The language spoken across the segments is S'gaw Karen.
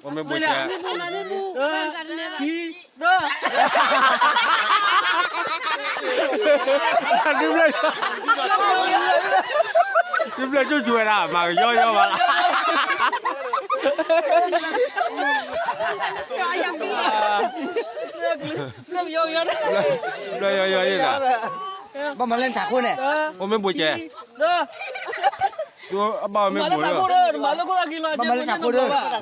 အိၣ်မ့ၢ်ဘူးကဲ, ခံ, တၢ, ဒုဘျၢ, ဒုဘျၢကၠိကၠူဝဲဒၣ် မၤကယီယီဘၣ်လီၤ, ဘျၢယီယီယဲဒၣ်, ဘၣ်မၤလၢနထးခိၣ်န့ၣ်, အိၣ်မ့ၢ်ဘူးကဲ, အဘၣ်မ့ၢ်ဘူး, ဘၣ်မၤလၢထးခိၣ်ဒီး, မၤလၢထးခိၣ်လၢနၤလၢခံဧါ, ဘၣ်ကျါ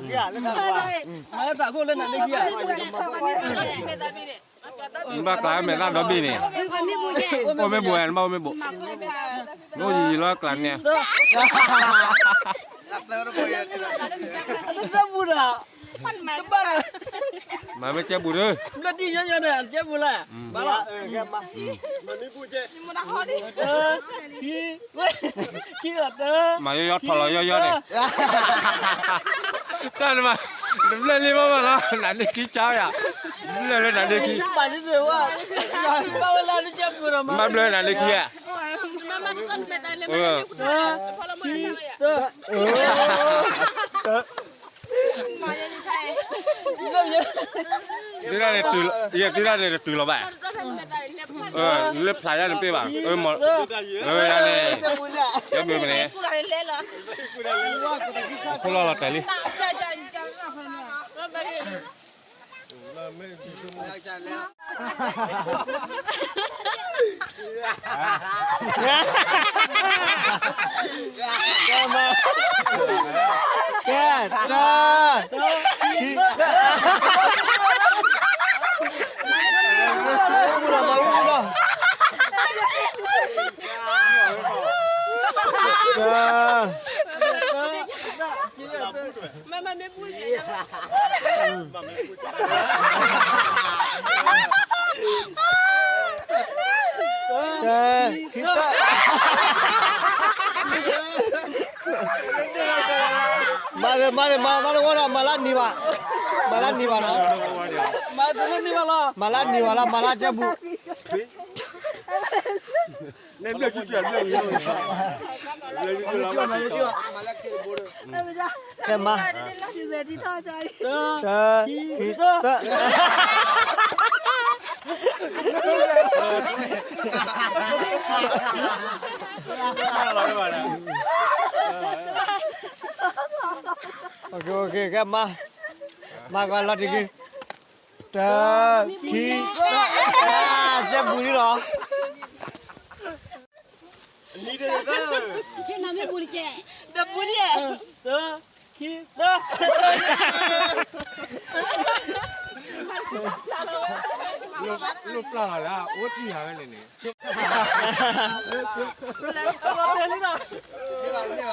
မဲာ်သၣ်ဒီဘ့ၣ်န့ၣ်, အိၣ်မ့ၢ်ဘူးဧါ, နဘၣ်အိၣ်မ့ၢ်ဘူး, အိၣ်ယံာ်ယံာ်လီၤကျါန့ၣ်, မၤမ့ၢ်ကဲဘူးဒီး, မၤယီယီထီၣ်လီၤယီယီန့ၣ်, တၢ်နမၤ, တဘျၢလံမးမးလီၤ, နၤန့ၣ်ခံကါယၤ, ဘျၢလၢနၤန့ၣ်ခံ, ဘၣ်ဘျၢနၤန့ၣ်ခံဧါ, သ့ဒၣ်န့ၣ်, သ့ဒၣ်န့ၣ်တတုၤလီၤဘၣ်, လၢဖျါယၤန့ၣ်ပ့ၢ်ဘၣ်, ယၤန့ၣ်, ယဘၢမန့ၣ်, ခိၣ်လီၤလီၤတဲာ်လံ, ကဲ, တၢ, ခံ, တၢ, တၢ, တၢ, ခံ, တၢ, မၤ, မၤ, မၤလၢတၢ်တဝီဒီး မၤလၢနံၤဘၣ်, မၤလၢနံၤဘၣ်နီၤ, မၤလၢနံၤဘၣ်လီၤ, မၤလၢကဲဘူး, ကဲမၤ, တၢ, ခံ, တၢ, ကဲမၤ, မၤကလီၤတံၢ်က့ၤ, တၢ, ခံ, တၢ, ကဲဘူးလံလီၤ. တၢ, ခံ, တၢ, လိၣ်ပျၢ်လီၤလၢအအိၣ်တံၢ်ဟးဝဲန့ၣ်န့ၣ်, တၢ်လီၤတဲလံလီၤ.